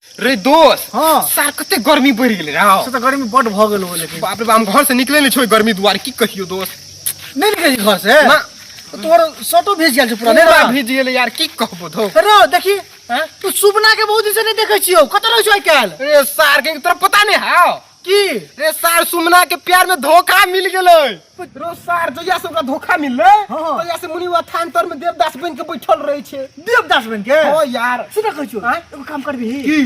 रे दोस्त। हाँ। सार कते गर्मी बढ़ि गेलै रे। से तऽ गर्मी बड भऽ गेल हो लेकिन। बाप रे बाप, हम घर से निकले नहीं छोइ गर्मी दुआरे, की कहियो दोस्त। नहि निकलै छी घर से? ना। तोहर शर्टो भेज गेल छै पूरा, नहि पूरा रे? भीज गेलै यार, की कहबो धो। रे देखी, तू सुबना के बहुत दिन से नहीं देखै छियौ, कतऽ रहै छौ आइ काल्हि? रे सार के तोरा पता नहीं हाउ की? रे सार सुमना के प्यार में धोखा मिल गेलै। रो सार जहिया से ओकरा धोखा मिललै, तहिया से मुनिवा थान तर में देवदास बन के बैठल रहै छै। देवदास बन के? हां यार। सीधा कहै छियौ, आँय? एगो काम करबिही। की?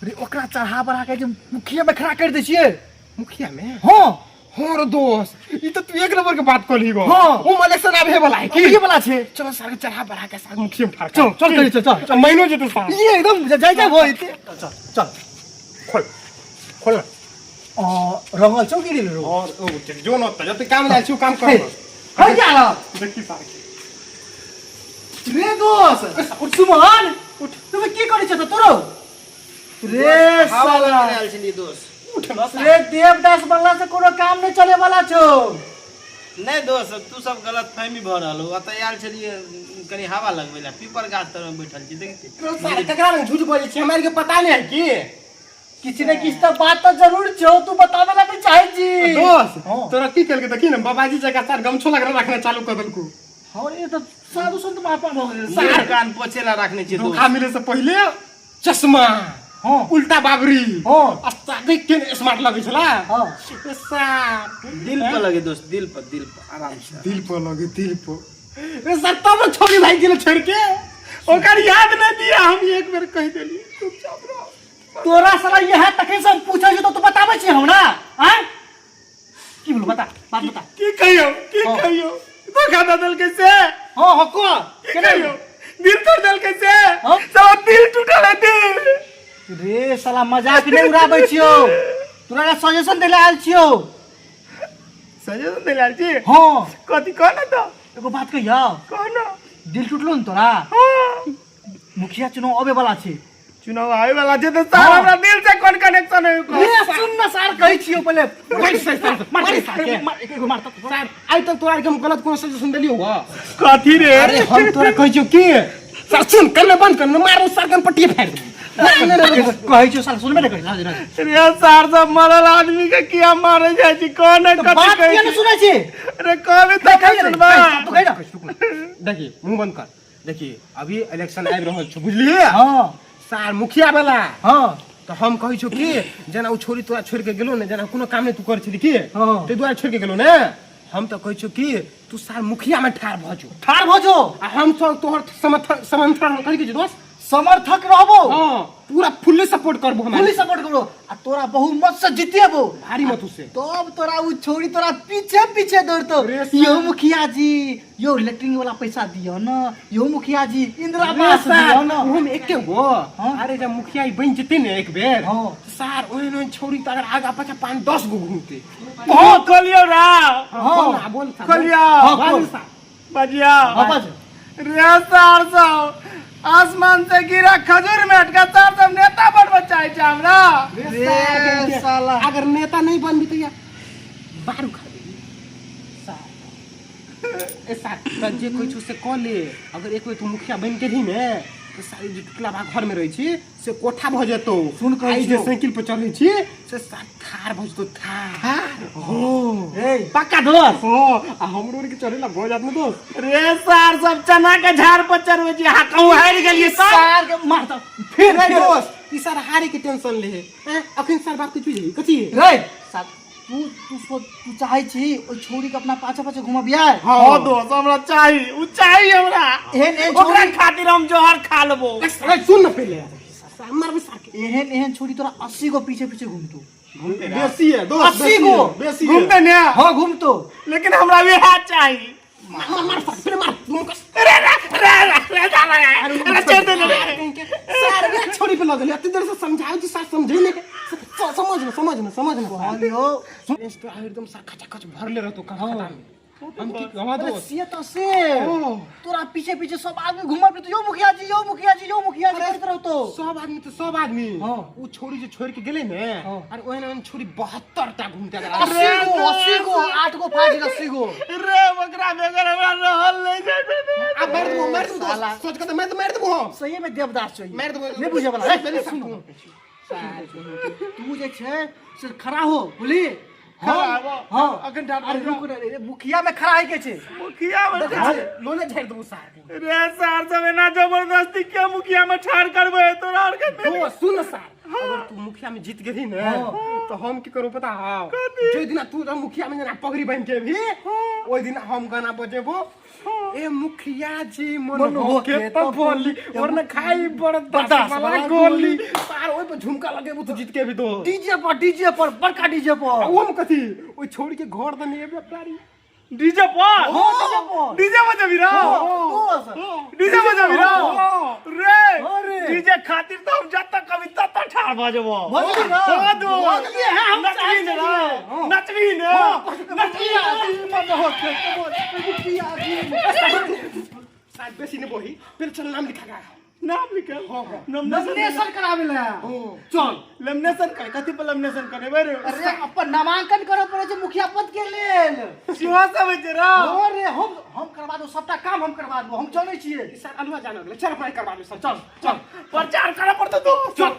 रे ओकरा चढ़ा बढ़ा के जे मुखिया में खड़ा कर दै छियै। मुखिया में? हां। हां रे दोस्त, ई त तू एक नंबर के बात कहली गो। हां। ओ इलेक्शन आबे वाला है की? आबे वाला छै। चलो सार के चढ़ा बढ़ा के सार मुखिया में ठाड़। चल, चल, चल, चल, चल। महीनो जेतै सार। ये एकदम जाय जाय भऽ जेतै। चल, चल, चल। खोल। खोल। रंगल छौ की रे? और ओ जो न त जते काम लाल छु काम कर। हे जा रहा। देखी सार के। रे दोस्त, उठ सुमन, उठ। तू की करै छ त तोरो? रे हवा साला। लगेने आयल छलियै दोस्त। उठ न सार। रे देवदास बनला से कोनो काम नहीं चले वाला छौ। नहीं दोस्त, तू सब गलत फहमी भऽ रहल हो। ओतऽ आयल छलियै कनि हवा लगबै लए, पीपर गाछ तर मे बैठल छी, देखै छी। रे सार ककरा लग झूठ बजै छी, हमरा के पता नहीं है की? किछु ने किछु तऽ बात तऽ जरूर छौ, तू बताबे ला नहीं चाहै छी। दोस्त, हाँ। तोरा की केलकै देखी ने, बाबाजी जकाँ सार गमछो लगल रखना चालू कर देलकू। हाँ, ये तऽ साधु संत महात्मा भऽ गेलै। सार कान पोछे ला रखने छियै दोस्त। धोखा मिले से पहिले चश्मा, हाँ। उल्टा बाबरी, हाँ। आ सादे के स्मार्ट लगै छला। हाँ। ए सार दिल पर लगे दोस्त, दिल पर, दिल पर आराम से। दिल पर लगे, दिल पर। ए सर तब न छोड़ी भाई गेल छोड़ के, ओकर याद नहीं दिया, हम एक बेर कहि देलियै चुपचाप रह। तोरा साला यह तखन से हम पूछै छी तऽ तू बताबै छी हमरा, आँय? की बोलू, बता, बात बता। की कहियो, की हाँ। कहियो, धोखा दऽ देलकै से। हाँ, हाँ, कह। की केना कहियो, दिल तोड़ देलकै से। हाँ। सब दिल टूटल है दिल। रे साला मजाक नहीं उड़ाबै छियौ, तोरा सजेशन दै आयल छियौ। सजेशन दै आयल छी? हाँ। कथी कह न तऽ। एगो बात कहियौ। कह न। दिल टूटलो ने तोरा? हाँ। मुखिया चुनाव आबे वाला छै। चुनाव आबे वाला छै तऽ सार हाँ। हमरा दिल से कोन कनेक्शन है? रे सुन न सार, कहै छियौ पहिले। बैठ सार, सार, मार मार सार के, मार, एक एगो मार तऽ। सार, आइ तक तोरा के हम गलत कोनो सजेशन देलियौ ह? कथी रे? अरे हम तोरा कहै छियौ की सार, सुन, कन्ने बंद कर, मारू सार कन पट्टी फाड़ि देबौ। कहै छियौ सार, सुनबे नहि करै, राज, राज। रे सार सब मरल आदमी के किया मारे जाइ छी? कौन है तऽ कथी बात कहै किया नहि छी? सुनै छी? रे कहबी कहि तब ने, सुनबा। कहि, तू कहि ने। देखी, मुंह बंद कर। देखी, अभी इलेक्शन आबि रहल छौ, बुझलियै? हाँ। सार मुखिया वाला। हाँ। तऽ हम कहै छियौ कि जेना ओ छोरी तोरा छोड़ि के गेलो ने, जेना कोनो काम नहि तू करै छली की, हाँ। ताहि दुआरे छोड़ि के गेलो ने, हम तऽ कहै छियौ कि तू सार मुखिया में ठाढ़ भऽ जो। ठाढ़ भऽ जो। आ हम सब तोहर समर्थन, समर्थन कथी कहै छै दोस्त? समर्थक रहबो। हाँ, पूरा फुल्ली सपोर्ट करबो हम। फुल्ली सपोर्ट करबो आ तोरा बहुमत से जितेबो। भारी मत से। तब तोरा उ छोरी तोरा पीछे पीछे दौड़तो। रे यो मुखिया जी, यो लेटरिन वाला पैसा दियो न, यो मुखिया जी इंदिरा रे आवास सार, दियो न। ओहोमे एके गो। हाँ। अरे जब मुखिया ई बनि जेतै ने एक बेर, हाँ। सार ओहन ओहन छौरी तऽ अगर आगा पाछा 5-10 गो घूमते। हाँ, खोलियौ रा। हाँ। बोल ना, बोल सार, बोल। खोलियौ। हाँ, बोल खोल। सार। बजिया। हाँ, बाज। रे सार सब आसमान से गिरा खजूर में अटका, सार सब नेता बनबऽ चाहै छै हमरा। रे सार, रे साला। अगर नेता नहीं बनबी तऽ या बारू खा देबी। सार। ए सार, तऽ जे कहै छौ से कऽ ले। अगर एक बेर तू मुखिया बनि गेलही ने तऽ सारी जे टुटला बा घर में रहै छी से कोठा भऽ जेतौ। सुन कहै आ ई जे छियौ। साइकिल पर चढ़ै छी से सार थार भऽ जेतौ, थार। हो। ए, पक्का दोस्त? हो, आ हमरो आर के चढ़े ला भऽ जात ने दोस्त। रे सार सब चना के झाड़ पर चढ़बै छी, अहाँ कहूँ हारि गेलियै सार। सार के मार तऽ फिर रे फिर। दोस्त, ई सार हारे के टेंशन ले है। हैं? अखन सार बात कुछ बुझली कथी? रे सार, तू तू सोच, तू चाहै छी ओहि छोरी के अपना पाछा पाछा घुमबियै? हाँ दोस्त, हमरा चाही, उ चाही हमरा। एहन एहन ओकरा छोरी खातिर हम जहर खा लेबो। अरे सुन न पहिले, सार मारबै सार के। एहन एहन छोरी तोरा 80 गो पीछे पीछे घूमतो। बेसी है दोस्त, 80 बेसी गो। है, बेसी है। घूमते ने? हाँ, घूमतो। लेकिन हमरा वएह चाही। मार, मार, मार सार, पहिले मार, मुँह कस। रे, रे, रे, रे, रे, साला, रे, रे, छोड़ दे, रे। सार, रे, छोरी पे लगल है, एते देर से समझाबै छी, सार समझै नहि। समझ न, समझ न, समझ न। कहलियौ। सुन, तो एकदम सार खचाखच भरले रहतो, खाता में। हम की कहाँ अरे दोस्त से तो से तोरा पीछे पीछे सब आदमी घूमल फिरतो, यो मुखिया जी, यो मुखिया जी, यो मुखिया जी करैत रहतो। सब आदमी तो सब आदमी। हाँ। उ छोरी जे छोड़ के गेले ने, हाँ। अरे ओहन ओहन छोरी 72 टा घूमते रहे। 80 गो, 80 गो, 8 गो फाजिल 80 गो। रे, ओकरा बगैर हमरा रहल नहीं जाय छै। आ मार देबो, मार देबो। साला। दोस्त, सोच के तो मैं तो मार देबो हम। सही में देवदास चाहिए। मार देबो। नहीं बुझे वाला। पहले सुन, सुन। तू जे छै से खड़ा हो, बुझली? खड़ा हम- होबो? हाँ। अखन ठाढ़ अरे भऽ रुक रे रे, मुखिया में खड़ा है के छै? मुखिया में देखै छै। लोने झाड़ देबो सार। रे सार सब, एना जबरदस्ती के मुखिया में ठाढ़ करबै तोरा आर के? दोस्त, सुन सार, अगर तू मुखिया में जीत गेली ने तो हम की करू पता हौ? जे दिना तू तो मुखिया में जेना पगड़ी बांध के भी, ओहि दिन हम गाना बजेबो, ए मुखिया जी मन मन होके होके तो तो बोली और न खाई बर्दाश्त बर्दाश्त वाला वाला गोली। सार, ओहि पर झुमका लगेबो तो जीत के भी दो। डीजे पर, डीजे पर, बड़का डीजे पर। ओ हम कथी, ओहि छोड़ी के घर दने एबे प्यारी। डीजे पर। हाँ, डीजे पर। डीजे बजबी रे? दोस्त। डीजे बजबी रे? रे। हाँ रे। डीजे खातिर तो हम जब तक कभी तब तक ठाढ़ भ जेबो। भऽ जेबी ना? हाँ दोस्त। भऽ गेलियै, हाँ, हम नचबी चाहै ने छलियै। रे, नचबी ने। मुखिया जी मन होके तो बोली, मुखिया जी। सार, बेसी नहीं बोही, फिर चल, नाम लिखा गा। नाम लिखल? हाँ, हाँ। नॉमिनेशन। नॉमिनेशन कराबै लए चल। लमिनेशन कर, कथी पर लमिनेशन करेबै रे? अरे, अपन नामांकन करऽ पड़ै छै मुखिया पद के लेल। सेहो सब होइ छै रे? अरे, हम करवा देबो, सबटा काम हम करवा देबो, हम जानै छियै। सार, अलुआ जाने लगले, चल, अपना करवा दे सब, चल चल। प्रचार करऽ पड़तौ दोस्त। चल।